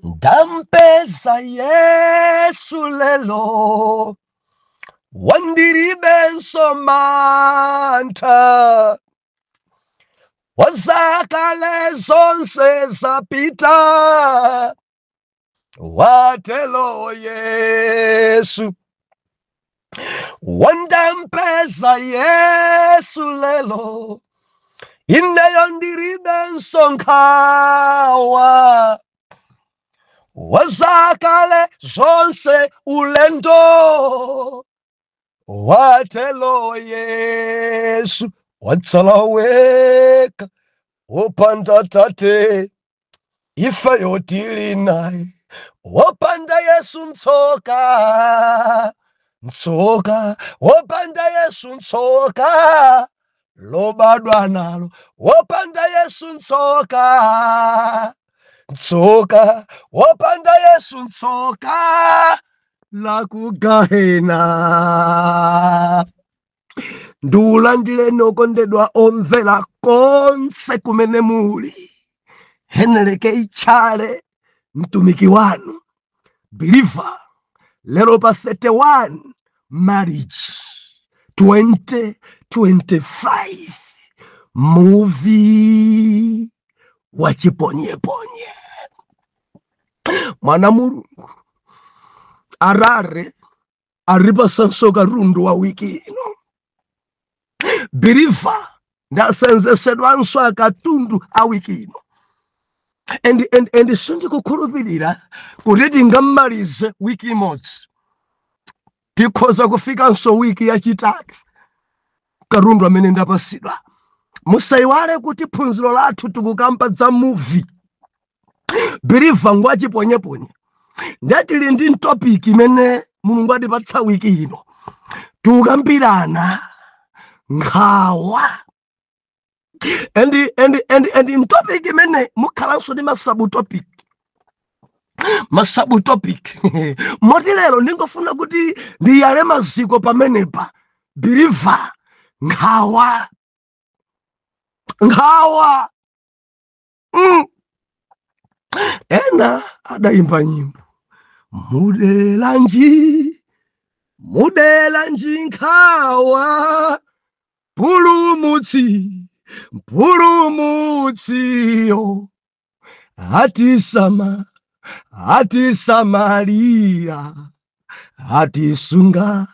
Ndampeza Yesu lelo, wandiribenso mantha, wazakale zonse zapita, watelo Yesu. Wandampeza Yesu lelo, ineyo ndiribenso nkhawa, wazakale zonse ulendo, watelo Yesu. Watsala weka wopanda tate, ifeyo tili naye, wopanda Yesu ntsoka ntsoka, wopanda Yesu ntsoka lobadwa nalo, wopanda Yesu ntsoka ntsoka, wopanda Yesu ntsoka la kugahena. Ndiulandireni okondedwa omvera konse kumene muli. Heneleke Ichale mtumiki wanu believer, lero pa 31 March 2025, muvi wa chiponyeponye. Mwana Mulungu arare aripasanso katundu wa wiki ino. Believer, ndasenzesedwanso akatundu a wiki ino, and sindikukhulupirira kuti tingammalize wiki imodzi, tikhoza kufikanso wiki yachitatu katundu amene ndapasidwa. Musayiwale kuti phunziro lathu tikukamba za muvi. Believer ngwachiponyeponye, ndatili ndi topic imene Mulungu atipatsa wiki ino, tikukambirana nkhawa. And topic imene mukhalanso ndi masubtopic, masubtopic. Moti lero ndingofuna kuti ndiyale maziko pamenepa. Believer, nkhawa, nkhawa. Ena adayimba nyimbo, mudelanji mudelanji nkhawa, pulumutsi mpulumutsiyo atisama atisamalira, atisunga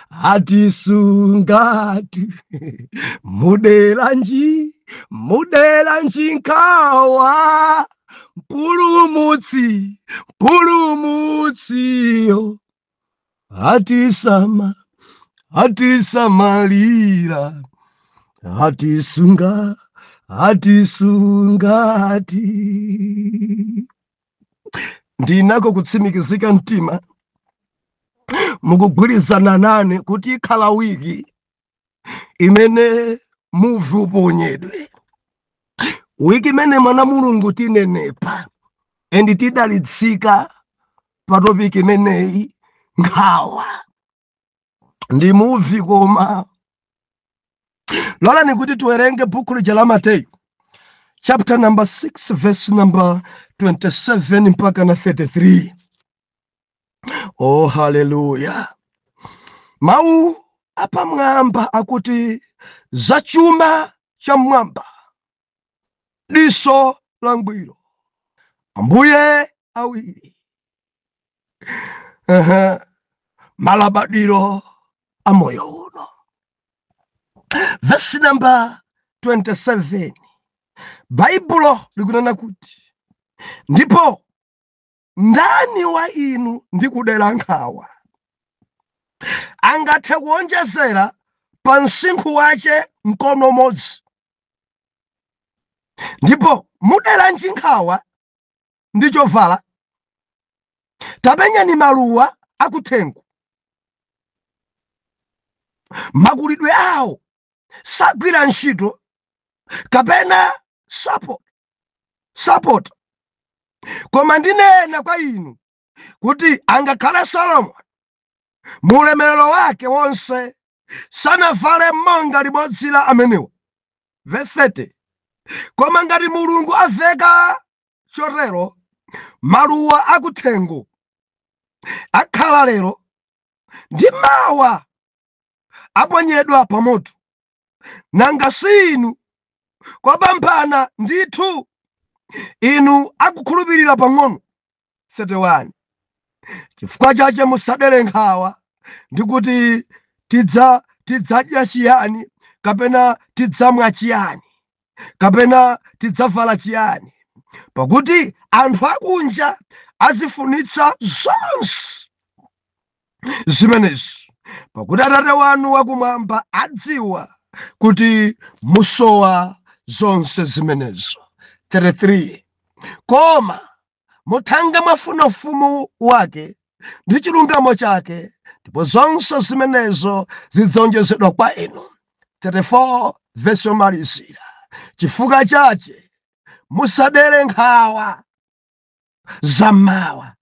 atisungatu, mudelanji mudelanji nkhawa, mpulumutsi mpulumutsiyo atisama atisamalira, atisunga atisungati. Ndinako kutsimikizika mtima mukugwirizana nane kuti ikhala wiki imene muvi uponyedwe, wiki imene mwana Mulungu tinenepa and tidalitsika pa topic imeneyi, nkhawa ndi muvi. Koma lolani kuti tiwerenge buku lija la Mateyu chapter number 6 verse number 27 mpaka na 33. Oh, haleluya! Mawu apamwamba akuti zachuma cha mwamba, diso langwiro, ambuye awiri, malabadiro a moyo uno. Verse number 27, Baibulo likunena kuti, ndipo ndani wa inu ndi kudera nkhawa angathe kuonjezera pa msinkhu wace mkono umodzi? Ndipo muderanji nkhawa ndi chovala? Tapenyani maluwa akuthengo, makulidwe awo sagwira ntchito kapena sapota, koma ndinena kwa inu kuti angakhale Solomoni mu ulemerero wake wonse sanavale monga limodzi la amenewa. Verse 30, koma ngati Mulungu aveka chotero Maluwa akuthengo akhala lero ndi mawa aponyedwa pamoto, nanga si inu kopambana ndithu, inu akukhulupirira pang'ono? 31 Chifukwa chache musadere nkhawa ndi kuti tidzadya chiyani, kapena tidzamwa chiyani, kapena tidzavala chiyani, pakuti anthu akunja azifunitsa zonse zimenezi, pakuti Atate wanu wakumwamba adziwa kuti musowa zonse zimenezo. 33 Koma muthange mwafuna ufumu wake ndi chilungamo chake, ndipo zonse zimenezo zidzonjezedwa kwa inu. 34 vesi yomalizira: chifukwa chache musadere nkhawa za mawa,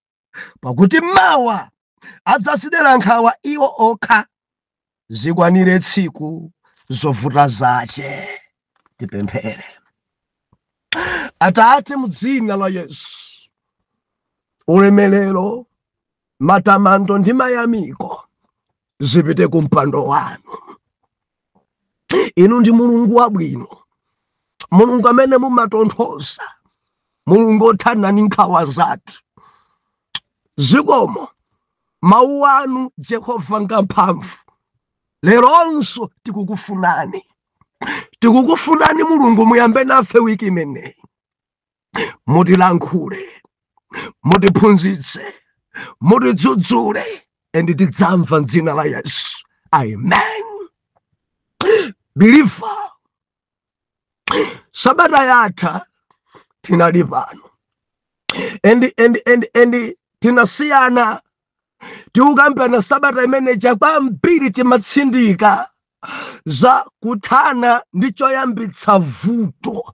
pakuti mawa adzazidera nkhawa iwo okha. Zikwanire tsiku zovuta zache. Tipemphere. Atate, mu dzina la Yesu, ulemelero, matamando ndi mayamiko zipite ku mpando wanu. Inu ndi Mulungu wabwino, Mulungu amene mumatonthoza, Mulungu othana ndi nkhawa zathu. Zikomo, mawu anu Jehova ngamphamvu. Leronso tikukufunani, tikukufunani Mulungu. Muyambe nafe wiki imeneyi, mutilankhule, mutiphunzitse, mutidzudzule, and tidzamva m'dzina la Yesu, amen. Believer, sabata yatha tinali pano and tinasiyana tikukambirana sabata imene kwambiri timatsindika za kuthana ndi choyambitsa vuto,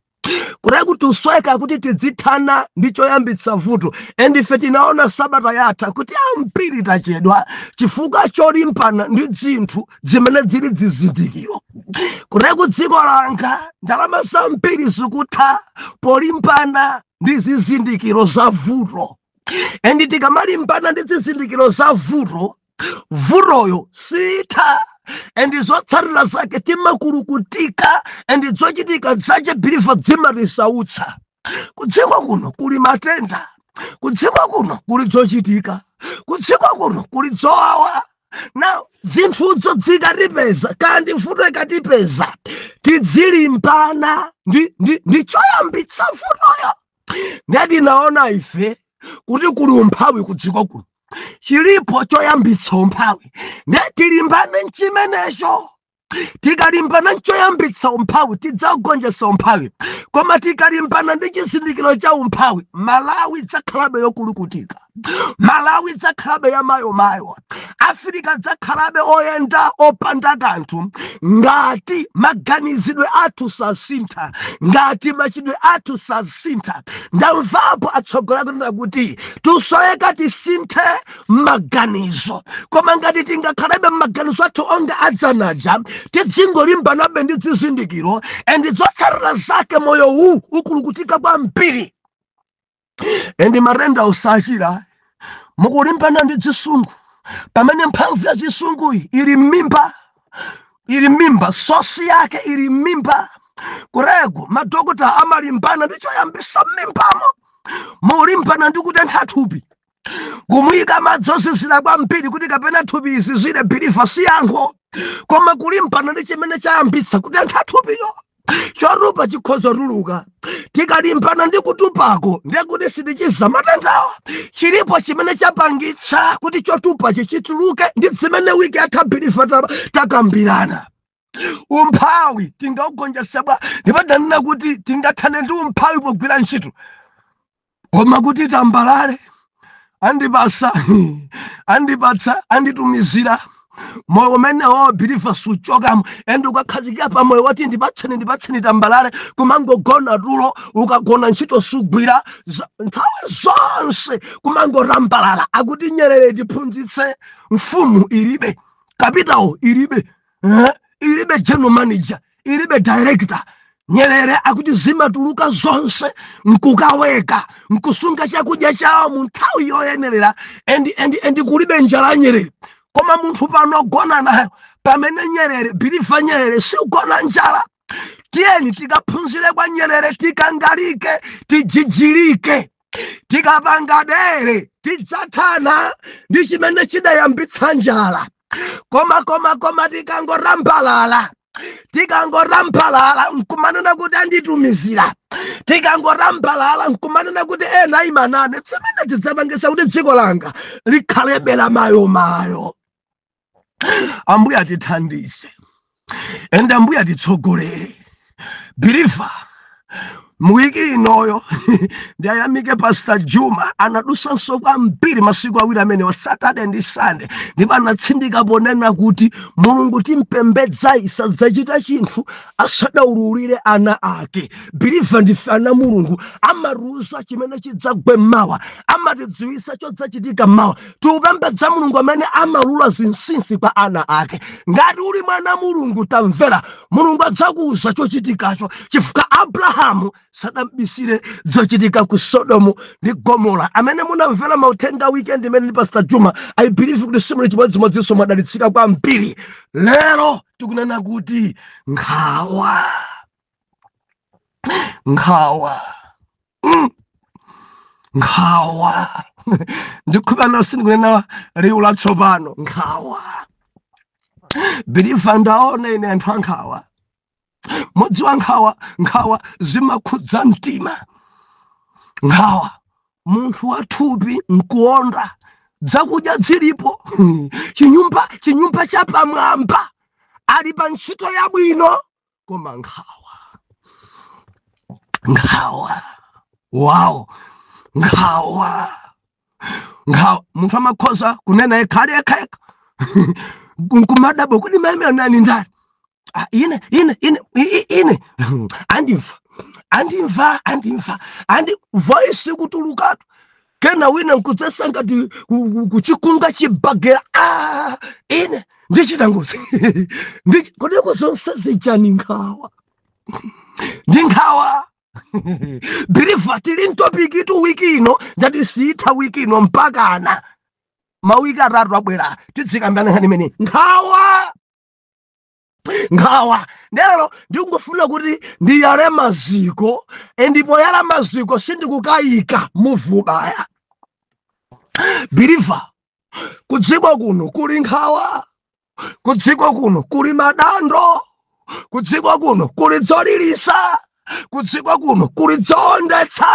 kudai kuti usweka kuti tidzithana ndi choyambitsa vuto. And ife tinaona sabata yatha kuti ambiri tachedwa chifukwa cholimbana ndi zinthu zimene zili zizindikiro. Kudai ku dziko langa ndalama zambiri zikutha polimbana ndi zizindikiro za vuto, and tikamalimbana ndi zizindikiro za vuto, vutoyo sitha, and zotsatira zake timakulukutika, and zochitika zache, believer, zimatisautsa. Kudziko kuno kuli matenda, kudziko kuno kuli zochitika, kudziko kuno kuli zowawa. Na zinthuzo zikatipeza, kandi vuto ikatipeza, tidzilimbana ndi choyambitsa vutoyo. Ndati naona ife kuti kuli umphawi kudziko kuno, chilipo choyambitsa umphawi, nde tilimbane nchimenecho. Tikalimbana nchoyambitsa umphawi, tidzagonjetsa umphawi. Koma tikalimbana ndi chizindikiro cha umphawi, Malawi idzakhalabe yokulukutika, Malawi idzakhalabe yamayomayo, Afirika idzakhalabe oyenda opanda kanthu, ngati maganizidwe athu sasintha, ngati machitidwe athu sasintha. Ndamvapo atsogoleri kunena kuti tusoweka tisinthe maganizo, koma ngati tingakhalebe maganizo athu onga adzanaja, tidzingolimbanabe ndi zizindikiro, and zotsatira zake moyo uwu ukulukutika kwambiri and matenda usachira. Mukulimbana ndi zisungu pamene mphamvu ya zisunguyi ili m'mimba, ili m'mimba, source yake ili m'mimba. Kurego madokota amalimbana ndi choyambisa m'mimbamo. Mulimbana ndi kutentha thupi, kumuyika madzi ozizira kwambiri kuti kapena thupi izizire, believer, si yankho, koma kulimbana ndi chimene chayambitsa kutentha thupiyo. Chotupa chikhoza tuluka. Tikalimbana ndi kutupako, ndiye kuti sitichiza matendawa. Chilipo chimene chapangitsa kuti chotupachi chituluke, ndi zimene wiki yatha, believer, takambirana. Umphawi tingaugonjetsedwa, ndipo ndanena kuti tingathane ndi umphawi pogwira ntchito, koma kuti tambalale andipasa, andipatsa, anditumizira, moyo umenewo, believer, suchokamo. And ukakhazikika pa moyo wati ndipatseni, ndipatseni tambalale, kumangogona tulo, ukagona ntchito sugwira, nthawi zonse kumangorambalala. Akuti Nyerere tiphunzitse, mfumu ilibe capital, ilibe, eh? Ilibe general manager, ilibe director. Nyerere akuti zimatuluka zonse nkukaweka, nkusunga chakudya chawo mu nthawi yoyenerera, and kulibe njala ya nyerere. Koma munthu pano ogona nayo, pamene nyerere, believer, nyerere sikugona njala. Tiyeni tikaphunzire kwa nyerere, tikangalike, tijijilike. Tikapanga dere tidzathana ndi chimene chidayambitsa njala. Koma tikangorambalala, tikangorambalala nkumanena kuti anditumizira, tikangorambalala nkumanena kuti ena ayimanane, zimene zidzapangisa kuti dziko langa likhalebe la mayomayo. Ambuye atithandize ende Ambuye atitsogolere. Believer, muwiki inoyo ndiyayamike Pastor Juma, anadusanso kwambiri masiku awiri amene wa Saturday ndi Sunday, ndipo anatsindika ponena kuti Mulungu timpembedzayi sadzachita chinthu asadaululire ana ake. Believer, ndife ana Mulungu, amatiuza chimene chidzagwe mawa, amatidziwisa chodzachitika mawa. Tiupembedza Mulungu amene amalula zinsinsi kwa ana ake. Ngati uli mwana Mulungu, tamvera, Mulungu adzakuuza chochitikacho, chifukwa Abrahamu sadambisire zochitika ku Sodomu ndi Gomora. Amene munamvera mauthenga weekend imene ndi Pastor Juma, I believe kuti simuli chimodzimodzinso, mwadalitsika kwambiri. Lero tikunena kuti nkhawa, nkhawa, nkhawa. Ndikhupana sindikunena liwu latsopano, nkhawa. Believer, ndaona ine anthu ankhawa. Mudziwa nkhawa, nkhawa zimakhudza mtima. Nkhawa, munthu wathupi nkuonda, zakudya zilipo, chinyumba chapamwamba, ali pa ntchito yabwino, koma nkhawa, nkhawa, wow, nkhawa, nkhawa. Munthu amakhoza kunena yekha, ali yekha yekha, nkumadabo kuti maime anani ndani? Ah, ine ine ine ine andimva, andimva, andimva, andi voice kutulukatu. Kena wina nkudzesa ngati kuchikunga chibagera. Ah, ine ndichita ngozi. Kodeko zonse zijani nkhawa, ndi nkhawa. Believer, tili m'topic tu wiki ino. Ndati sitha wiki ino, mpakana mawiki 3 abwera tidzikambirana nkhani imene, nkhawa, nkhawa. Lero ndikungofuna kuti ndiyale maziko, ndipo yala maziko sindikukayika muvubaya. Believer, kudziko kuno kuli nkhawa, kudziko kuno kuli madando, kudziko kuno kuli dzolilisa, kudziko kuno kuli dzowondetsa.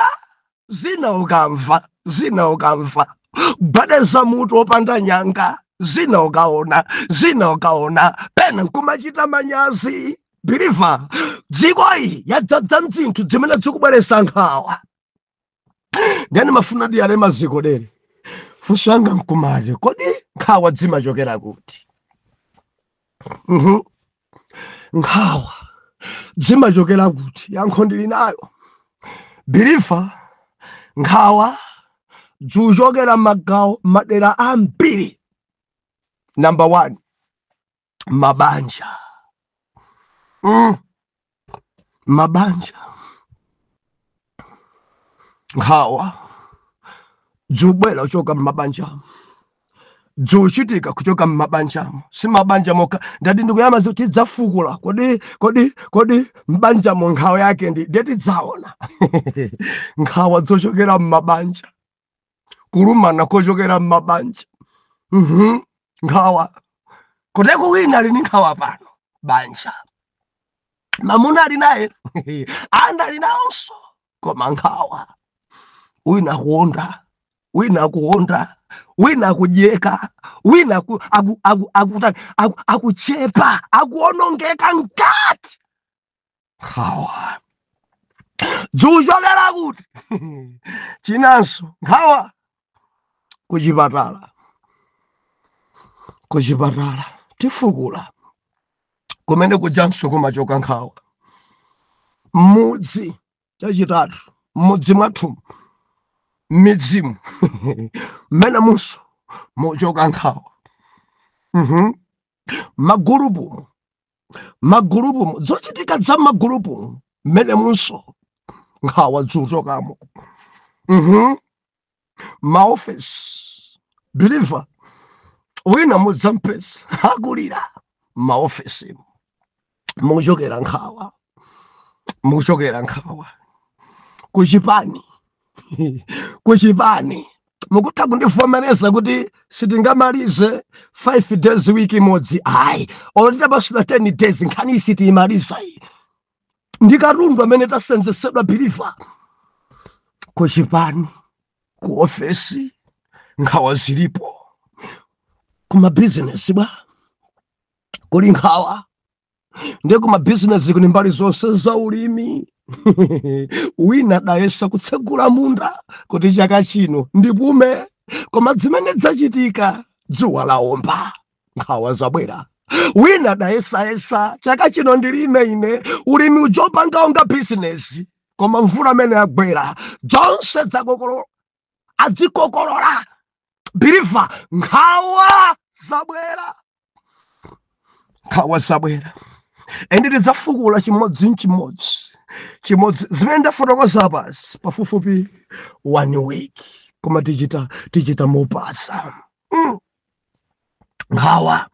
Zina ukamva, zina ukamva, gwedeza mutu wopanda nyanga. Zina ukaona, zina ukaona, pena nkumachita manyazi. Believer, dziko iyi yadzadza mzinthu zimene zikubweretsa nkhawa. Ndiyani mafuna ndiyale maziko dere. Funso yanga nkumati, kodi nkhawa zimachokera kuti? Nkhawa zimachokera kuti? Yankho ndili nayo, believer. Nkhawa zikuchokera magawo, madera ambiri. Number one, mabanja. Mabanja, nkhawa zikubwera kuchoka mmabanjamo, zikuchitika kuchoka mmabanjamo. Si mabanja mokha, ndati ndikuyama tidzafukula. Kodi mbanjamo nkhawa yake ndi ndiye tidzaona nkhawa zochokera mmabanja, kulumana kochokera mmabanja. Nkhawa kuteko, wina ali ndi nkhawa pano, banja, mamuna ali naye, ana ali nawonso, koma nkhawa. Wina kuonda, wina kuonda, wina kudyeka, wina akuchepa, akuonongeka mkati. Nkhawa zikuchokera kuti? Chinanso, nkhawa kuchipatala. Kuchipatala tifukula kumene kujanso kumachoka nkhawa. Mudzi, chachitatu, mudzi mwathu, midzimu mmene munso muchoka nkhawa. Magulupu, magulupu, zochitika za magulupu. Mmene munso nkhawa dzuchokamo. Maofesi, believer, wina mudzampeza akulira maofesi, mukuchokera nkhawa, mukuchokera nkhawa. Kuchipani, kuchipani mukutha kundivomereza kuti sitingamalize 5 days, week imodzi ayi, olo titabasula 10 days, nkhani isi tiyimaliza. Iyi ndi katundu amene tasenzesedwa, believer. Kuchipani, ku ofesi, nkhawa zilipo. Kumabizinesi bwa, kuli nkhawa. Ndiye kumabizinesi kuli mbali zonse za ulimi. Wina dayesa kutsegula munda kuti chaka chino ndipume, koma zimene zachitika, dzuwa laomba, nkhawa zabwera. Wina dayesayesa, chaka chino ndilime ine ulimi ujopangaonga bizinesi, koma mvula amene yagwera, zonse zakokolo, adzikokolola. Believer, nkhawa zabwera, nkhawa zabwera. Ende tidzafukula chimodzi mchimodzi chimodzi zimene ndafotokoza pasi pafupifupi one week, koma tichita mopasa. Nkhawa,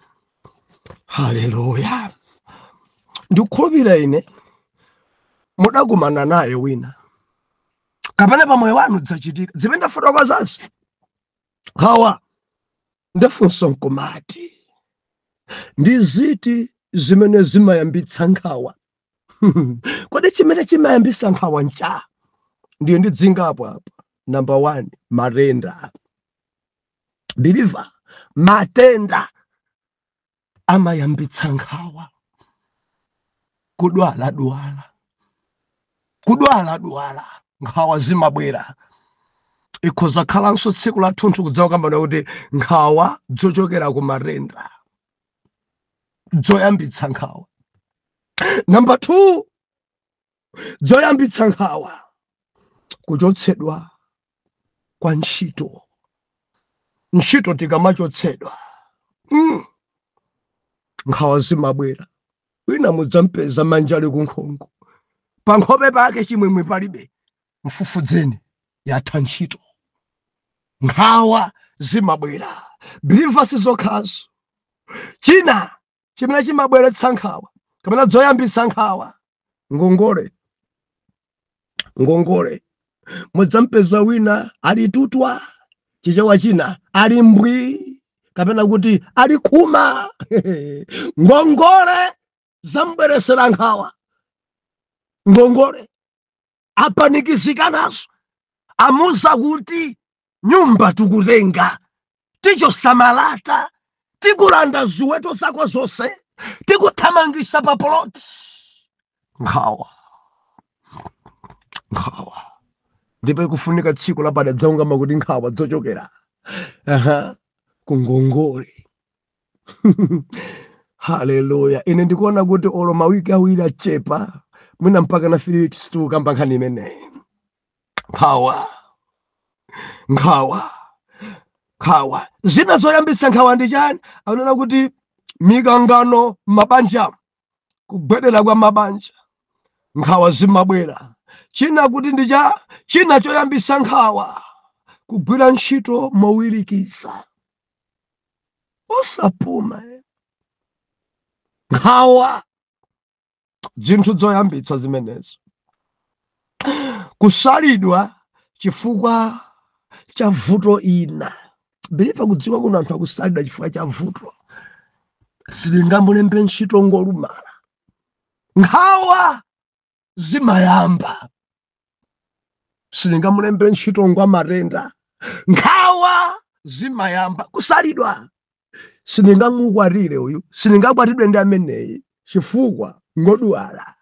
haleluya! Ndikukhulupirira ine mudakumana naye wina kapena pamoyo wanu dzachitika zimene ndafotokozazi, nkhawa. Ndafunsa nkomati, ndi ziti zimene zimayambitsa nkhawa? Kodi chimene chimayambitsa nkhawa ncha? Ndiye ndidzingapo apa. Number one, matenda. Believer, matenda amayambitsa nkhawa. Kudwala dwala, kudwala dwala, nkhawa zimabwera. Ikhoza khalanso tsiku lathunthu kudzawakambana kuti nkhawa zochokera ku matenda, zoyambitsa nkhawa. Number two, zoyambitsa nkhawa, kuchotsedwa kwa ntchito. Ntchito tikamachotsedwa, nkhawa zimabwera. Wina mudzampeza manja ali kunkhongo, pa nkhope pake chimwemwe palibe. Mfufudzeni, yatha ntchito. Nkhawa zimabwera, believer. Sizokhazo. China chimene chimabweretsa nkhawa kapena zoyambitsa nkhawa, ngongole. Ngongole, mudzampeza wina ali tutwa, Chichewa china ali mbwi kapena kuti ali khuma. Ngongole zambweresera nkhawa. Ngongole apanikizika nazo, amuza kuti nyumba tikutenga, tichosamalata, tikulanda ziweto zako zonse, tikuthamangisa pa plot. Nkhawa, nkhawa. Ndipo ikufunika tsiku lapadadzaungama kuti nkhawa zochokera kungongole. Haleluya! Ine ndikuona kuti olo mawiki 2 achepa, mwina mpaka na 3 weeks tukamba nkhani imeneyi. Nkhawa, nkhawa, nkhawa. Zina zoyambitsa nkhawa ndi chani? Akunena kuti mikangano m'mabanja, kugwedera kwa mabanja, nkhawa zimabwera. China kuti ndi cha china choyambitsa nkhawa, kugwira ntchito mowirikiza osapuma, nkhawa. Zinthu zoyambitsa zimenezo, kusalidwa chifukwa cha vuto ina. Believer, kudziwa kuno anthu akusalidwa chifukwa cha vuto, silingamulembe ntchito ngolumala. Nkhawa zimayamba. Silingamulembe ntchito ngwa matenda. Nkhawa zimayamba. Kusalidwa, silingamukwatire uyu, silingakwatidwe ndi ameneyi chifukwa ngodwala.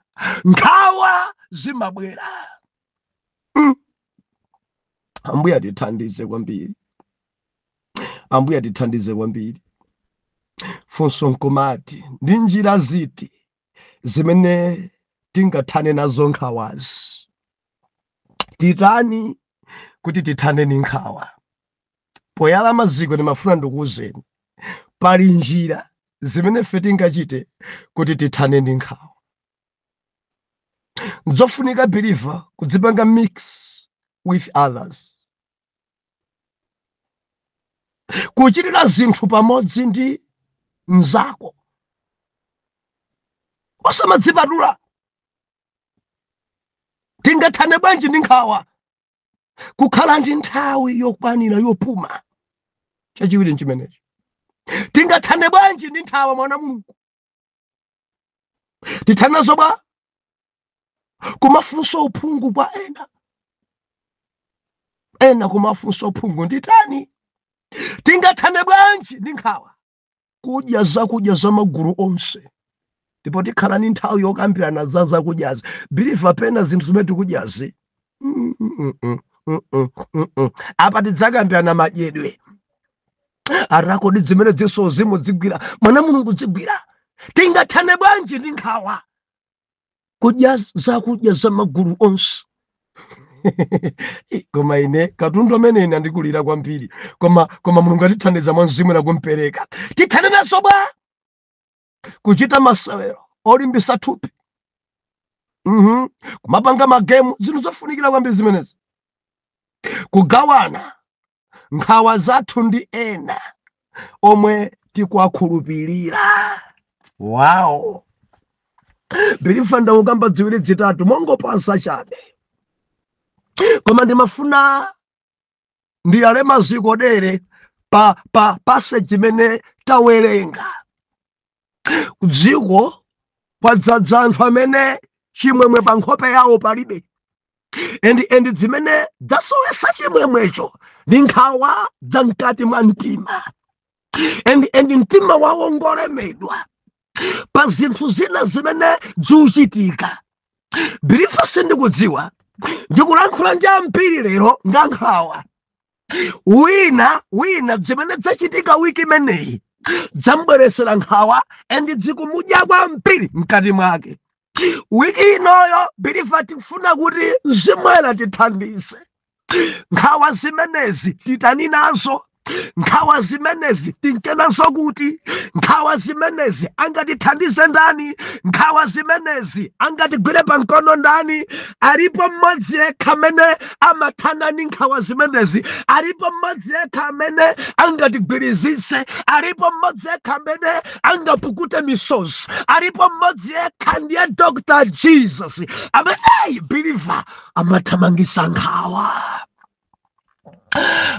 Nkhawa zimabwera. Ambuye atithandize kwambiri, Ambuye atithandize kwambiri. Funso nkumati, ndi njira ziti zimene tingathane nazo nkhawazi? Titani kuti tithane ndi nkhawa? Poyala maziko, ndimafuna ndikuwuzeni pali njira zimene ife tingachite kuti tithane ndi nkhawa. Nzofunika, believer, kudzipanga mix with others, kuchitira zinthu pamodzi ndi mnzako, osamadzipatula. Tingathane bwanji ndi nkhawa? Kukhala ndi nthawi yokwanira yopuma. Chachiwiri nchimenecho. Tingathane bwanji ndi nkhawa, mwana Mulungu? Tithane nazo bwa? Kumafunsa uphungu kwa ena, ena kumafunsa uphungu, nditani? Tingathane bwanji ndi nkhawa? Kudya zakudya za magulu onse, ndipo tikhala ni nthawi yokambirana za zakudyazi. Believer, pena zinthu zimene tikudyazi, Apa tidzakambirana madyedwe arakodi zimene zisozimu dzigwira, mwana Mulungu, dzigwira. Tingathane bwanji ndi nkhawa? Kudya zakudya za magulu onse. Koma ine katundu amene ine andikulira kwambiri, koma Mulungu atithandiza mwa mzimu nakumpereka. Tithane nazo bwa? Kuchita masewero olimbisa thupi, Kumapanga magemu, zinthu zofunikira kwambiri zimenezi. Kugawana nkhawa zathu ndi ena omwe tikuwakhulupirira. Wow, believer, ndakukamba ziwiri zitatu mongopasa chabe, koma ndimafuna ndiyale maziko dere pa passage imene tawerenga. Kudziko kwadzadza anthu amene chimwemwe pa nkhope yawo palibe, and zimene zasowesa chimwemwecho ndi nkhawa za mkati mwa mtima, and mtima wawo ngolemedwa pa zinthu zina zimene zikuchitika. Believer, sindikudziwa, ndikulankhula ndi ambiri lero nga nkhawa. Wina zimene zachitika wiki imeneyi zambweresera nkhawa and zikumudya kwambiri mkati mwake. Wiki inoyo, believer, tikufuna kuti mzimu tithandize. Nkhawa zimenezi titani nazo? Nkhawa zimenezi tinke nazo kuti? Nkhawa zimenezi angatithandize ndani? Nkhawa zimenezi angatigwire pamkono ndani? Alipo mmodzi yekha amene amathana ndi nkhawa zimenezi. Alipo mmodzi yekha amene angatigwirizitse. Alipo mmodzi yekha amene angapukute misozi. Alipo mmodzi yekha, ndiye Dr Jesus ameneyi, believer, amathamangisa nkhawa.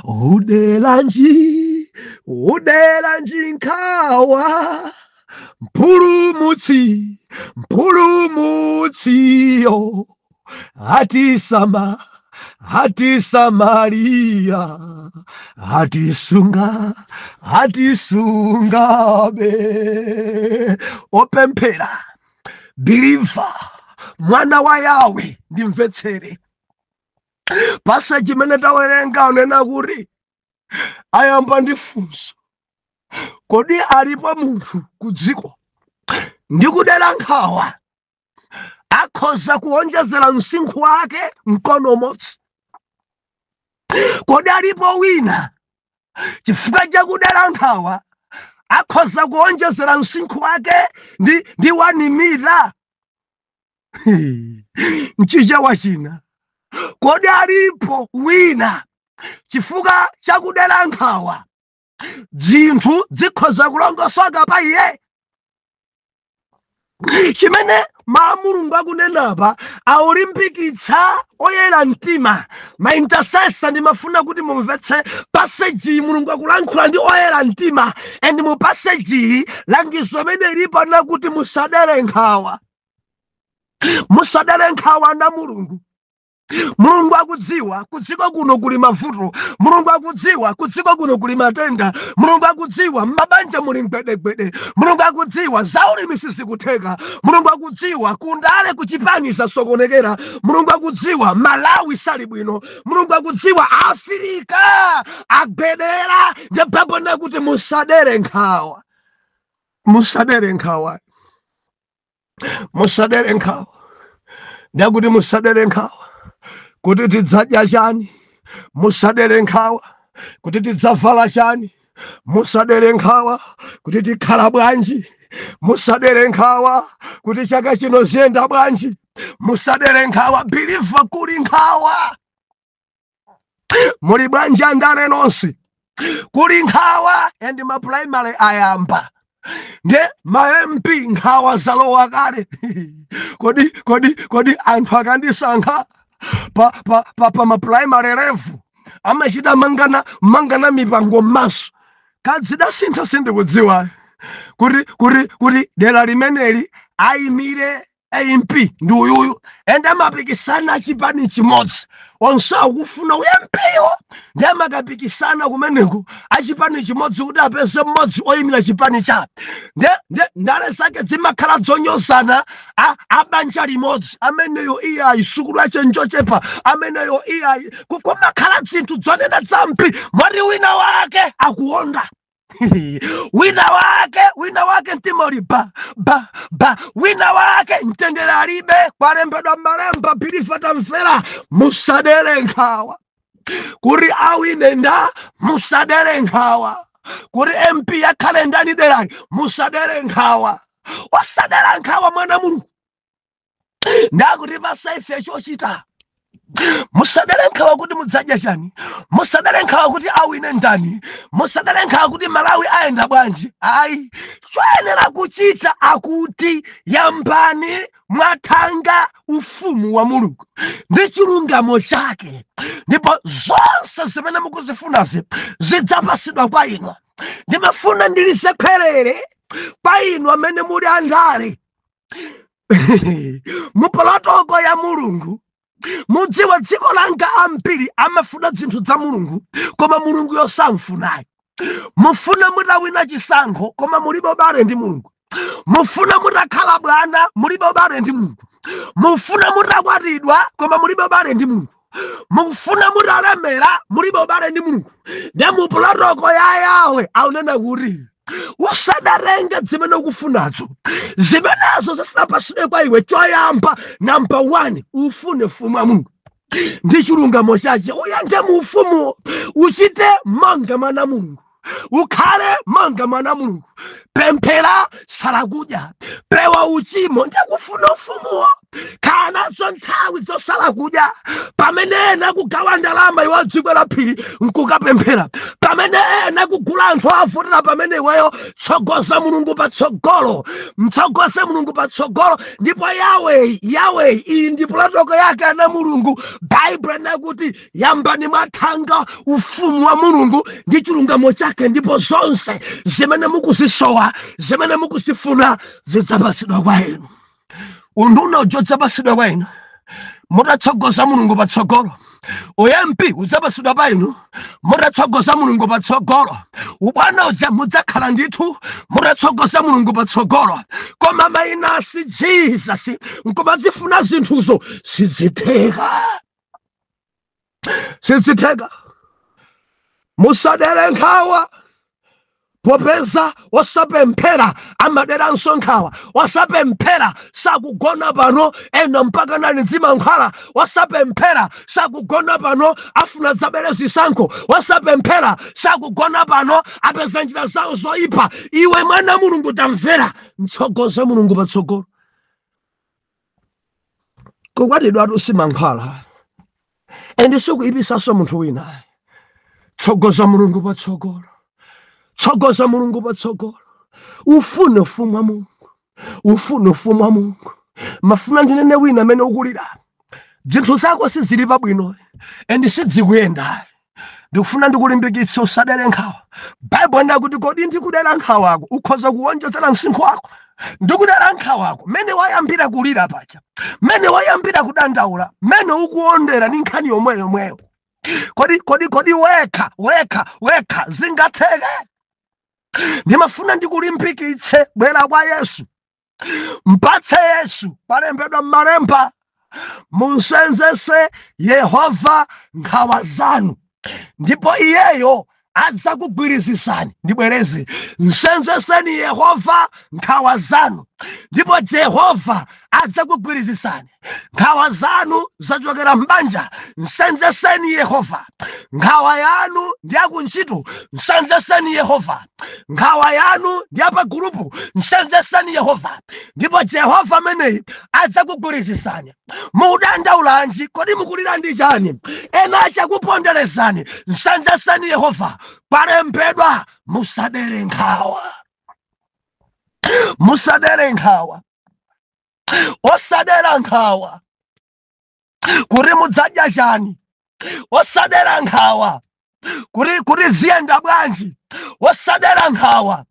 Udelanji, udelanji nkhawa? Mpulumutsi, mpulumutsiyo atisamalira, atisunga, atisungabe. Opemphera, believer, mwana wa Yawe, ndimvetsere. Passage imene tawerenga unena kuti ayamba ndi funso: kodi alipo munthu ku dziko ndi kudera nkhawa akhoza kuonjezera msinkhu wake mkono umodzi? Kodi alipo wina chifukwa chakudera nkhawa akhoza kuonjezera msinkhu wake ndi 1 mita? Mchichewa china, kodi alipo wina chifukwa chakudera nkhawa zinthu zikhoza kulongosoka pa iye? Chimene mawu Mulungu akunenapa, aulimbikitsa oyera mtima, ma intercessor. Ndimafuna kuti mumvetse passage. Mulungu akulankhula ndi oyera mtima, and mu passage langizo imene ilipo nakuti musadere nkhawa, musadere nkhawa na Mulungu. Mulungu akudziwa kudziko kuno kuli mavuto. Mulungu akudziwa kudziko kuno kuli matenda. Mulungu akudziwa m'mabanja muli mgwedegwede. Mulungu akudziwa zaulimi sizikutheka. Mulungu akudziwa kundale kuchipani zasokonekera. Mulungu akudziwa Malawi sali bwino. Mulungu akudziwa Afirika agwedera. Ndipo nakuti musadere nkhawa, musadere nkhawa, musadere nkhawa. Ndakuti musadere nkhawa kuti tidzadya chani, musadere nkhawa kuti tidzavala chani, musadere nkhawa kuti tikhala bwanji. Musadere nkhawa kuti chaka chino ziyenda bwanji. Musadere nkhawa, believer, kuli nkhawa. Muli bwanji andale nonse? Kuli nkhawa, and ma primary ayamba, nde ma MP nkhawa zalowa kale. Kodi anthu akandisankha pa ma primary level, amachita mangana mangana mipango m'maso kadzidasintha. Sindikudziwa kuti dera limeneli ayimire MP ndi uyuyu, ende amapikisana chipani chimodzi, onse akufuna u MP wo, ndi amakapikisana kumeneko achipani chimodzi kuti apeze mmodzi oyimira chipani chawo. Nde ndale zake zimakhala dzonyozana, abanja limodzi, ameneyo iyayi, sukulu yache njochepa, ameneyo iyayi. Kumakhala zinthu dzonena zampi mwati wina wake akuonda wina wake, wina wake mtima uli ba ba ba, wina wake mtendere alibe. Kwalembedwa malemba, believer, tamvera, musadere nkhawa kuti awine nda, musadere nkhawa kuti MP akhale ndani derali, musadere nkhawa. Osadera nkhawa, mwana Mulungu, ndakuti pasaife chochita. Musadere nkhawa kuti mudzadya chani, musadere nkhawa kuti awine ndani, musadere nkhawa kuti Malawi ayenda bwanji. Ayi, choyenera kuchita akuti yambani mwathanga ufumu wa Mulungu ndi chilungamo chake, ndipo zonse zimene mukuzifunazi zidzapasidwa kwa inu. Ndimafuna ndilize khwerere kwa inu amene muli andale mu protocol ya Mulungu. Mudziwa dziko langa ambiri amafuna zinthu za Mulungu, koma Mulungu yosamfunayo. Mufuna mutawina chisankho, koma mulibe ubale ndi Mulungu. Mufuna mutakhala bwana, mulibe ubale ndi Mulungu. Mufuna mutakwatidwa, koma mulibe ubale ndi Mulungu. Mufuna mutalemera, mulibe ubale ndi Mulungu. Ndi mu protocol ya Yawe aunena kuti usadatenga zimene ukufunazo, zimenezo zisinapasidwe kwa iwe, choyamba, number one, ufune ufumu wa Mulungu ndi chilungamo chache, uyende mu ufumu, uchite manga mwana Mulungu, ukhale manga mwana Mulungu, pemphera, sala kudya, pewa uchimo. Ndikufuna ufumuwo. Khala nazo nthawi zosala kudya. Pamene ena kugawa ndalama, iwe adzikwera phiri nkukapemphera. Pamene ena kugula anthu avutira, pamene iweyo tsogoza Mulungu patsogolo, mtsogoze Mulungu patsogolo. Ndipo Yaweyi, Yaweyi, iyi ndi protocol yake ana Mulungu. Baibulo inakuti yambani mwathanga ufumu wa Mulungu ndi chilungamo chake, ndipo zonse zimene mukuzisowa, zimene mukuzifuna, zidzapasidwa kwa inu. Unduna udzapasidwa kwa inu mutatsogoza Mulungu patsogolo. U MP udzapasidwa pa inu mutatsogoza Mulungu patsogolo. Ubwana uja mudzakhala ndithu mutatsogoza Mulungu patsogolo. Koma minus Jesus nkumazifuna zinthuzo, sidzitheka, sidzitheka. Musadere nkhawa, popeza osapemphera amaderanso nkhawa. Osapemphera sakugona pano, ena mpaka nali dzimankhwala. Osapemphera sakugona pano, afuna dzabere zisankho. Osapemphera sakugona pano, apeza njira zawo zoyipa. Iwe mwana Mulungu, tamvera, mtsogoze Mulungu patsogolo. Kukwatidwatu si mankhwala, and sikuyipisanso munthu wina. Tsogoza Mulungu patsogolo, tsogoza Mulungu patsogolo, ufune ufumu wa Mulungu, ufune ufumu wa Mulungu. Mafuna ndinene wina amene ukulira, zinthu zako sizili pabwino and sidzikuyenda, ndikufuna ndikulimbikitse, usadere nkhawa. Baibulo ndakuti kodi ndikudera nkhawako ukhoza kuwonjezera msinkhu wako? Ndikudera nkhawako, mene wayambira kulira paja, mene wayambira kudandaula, mene ukuondera ndi nkhani yomweyo yomweyo, kodi wekha wekha wekha zingatheke? Ndimafuna ndikulimbikitse, bwera kwa Yesu, mpatse Yesu. Palembedwa m'malemba, musenzese Yehova nkhawa zanu, ndipo iyeyo adzakugwirizisani. Ndibwereze, msenzeseni Yehova nkhawa zanu. Ndipo Jehova adzakugwirizisani. Nkhawa zanu zachokera m'banja, msenzeseni Yehova. Nkhawa yanu ndi yakuntchito, msenzeseni Yehova. Nkhawa yanu ndi yapagulupu, msenzeseni Yehova. Ndipo Jehova ameneyi adzakugwirizisani. Mudandaulanji? Kodi mukulira ndi chani? Ena achakuponderezani, msenzeseni Yehova. Palembedwa, musadere nkhawa, musadere nkhawa, osadera nkhawa kuti mudzadya chani, osadera nkhawa kuti ziyenda bwanji, osadera nkhawa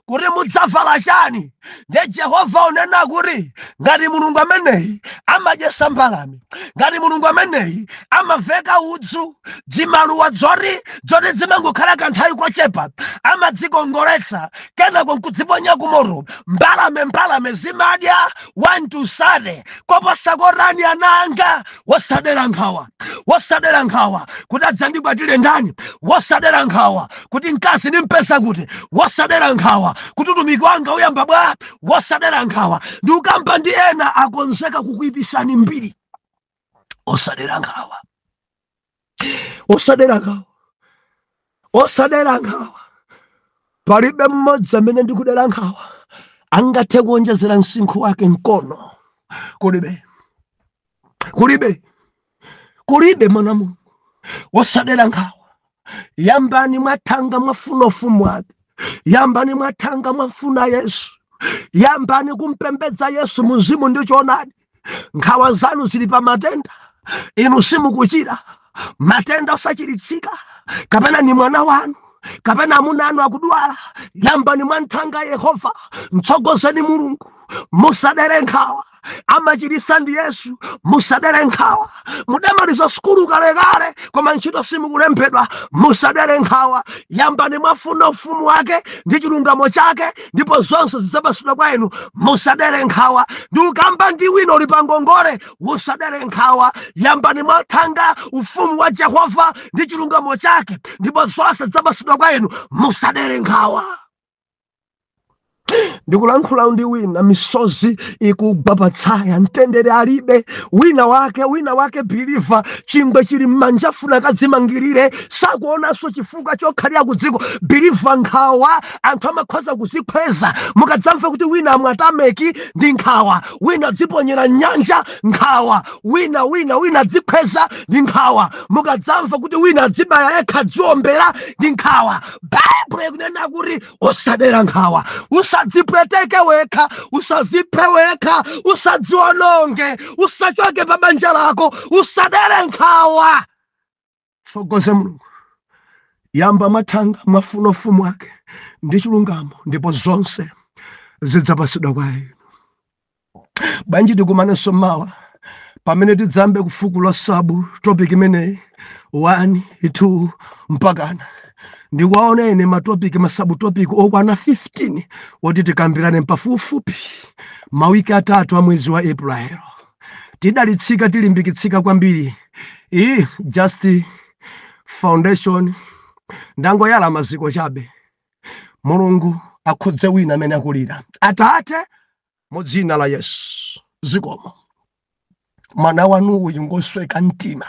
kuti mudzavala chani. Ndiye Jehova unena kuti ngati Mulungu ameneyi amadyesa mbalame, ngati Mulungu ameneyi amaveka udzu, dzimaluwa dzoti zimangokhala kanthawi kochepa, amadzikongoletsa kenako nkudziponya kumoto, mbalame zimadya wantusate, koposa kotani ananga? Wosadera nkhawa, wosadera nkhawa kuti adzandikwatire ndani, wosadera nkhawa kuti mkazi ndimpeza kuti, wosadera nkhawa kuti utumiki wanga uyamba bwa, wosadera nkhawa. Ndi ukamba ndi ena akonzeka kukuipisani mbiri. Osadera nkhawa, osadera nkhawa, osadera nkhawa. Palibe mmodzi amene ndikudera nkhawa angathe kuonjezera msinkhu wake mkono. Kulibe, kulibe, kulibe. Mwana Mulungu, wosadera nkhawa, yambani mwathanga mwafuna ufumu wake, yambani mwathanga mwafuna Yesu, yambani kumpembedza Yesu muzimu ndi choonadi. Nkhawa zanu zili pa matenda, inu simukuchira, matenda osachiritsika, kapena ni mwana wanu, kapena amuna anu akudwala, yambani mwanthanga Yehova, mtsogozeni Mulungu, musadere nkhawa, amachirisa ndi Yesu. Musadere nkhawa, mudamaliza sukulu kalekale koma ntchito simukulembedwa, musadere nkhawa, yambani mwafuna ufumu wake ndi chilungamo chake, ndipo zonse zidzapasidwa kwa inu. Musadere nkhawa. Ndi ukamba ndi wina uli pa ngongole, musadere nkhawa, yambani mwathanga ufumu wa Jehova ndi chilungamo chake, ndipo zonse zidzapasidwa kwa inu. Musadere nkhawa. Ndikulankhula ndi wina, misozi ikugwa patsaya, mtendere alibe. Wina wake believer, chingwe chili m'manja, funa kadzimangirire, sakuonanso chifukwa chokhalira ku dziko. Believer, nkhawa, anthu amakhoza kuzikhweza. Mukadzamva kuti wina amwatameki, ndi nkhawa. Wina dziponyera nyanja, nkhawa. Wina dzikhweza, ndi nkhawa. Mukadzamva kuti wina dzibaya yekha, dziombera, ndi nkhawa. Baibulo ikunena kuti usadera nkhawa, usadzipweteke wekha, usaziphe wekha, usadziononge, usachoke pa banja lako, usadere nkhawa. Tsogoze Mulungu, yamba mwathanga mwafuna ufumu wake ndi chilungamo, ndipo zonse zidzapasidwa kwa inu. Bwanji tikumanenso mawa pamene tidzambe kufukula sub topic imeneyi 1, 2 mpakana ndikuwaona ine ma topic, ma subtopic okwana 15 woti tikambirane pafupifupi mawiki 3 a mwezi wa April. Tidalitsika, tilimbikitsika kwambiri. Iyi just foundation, ndangoyala maziko chabe. Mulungu akhudze wina amene akulira. Atate, mu dzina la Yesu, zikomo. Mwana wanu uyu ngosweka mtima,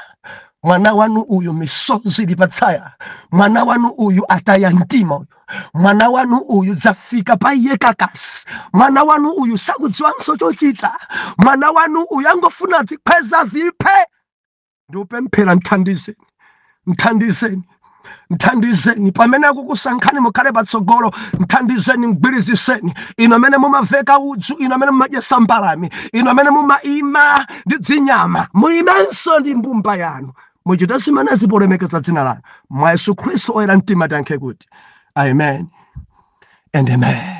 mwana wanu uyu misozi ili patsaya, mwana wanu uyu ataya mtima uyu, mwana wanu uyu dzafika pa iye kakasi, mwana wanu uyu sakudziwanso chochita, mwana wanu uyu angofuna zikhweza ziphe. Ndiupemphera, mthandizeni, mthandizeni, mthandizeni. Pamene akukusankhani mukhale patsogolo, mthandizeni, mgwiriziseni. Inu amene mumaveka udzu, inu amene mumadyesa mbalame, inu amene mumaima ndi dzinyama, muimenso ndi mbumba yanu, muchite zimenezi polemekeza dzina lanu. Mwa Yesu Khristu oyera mtima tiyankhe kuti amen and amen.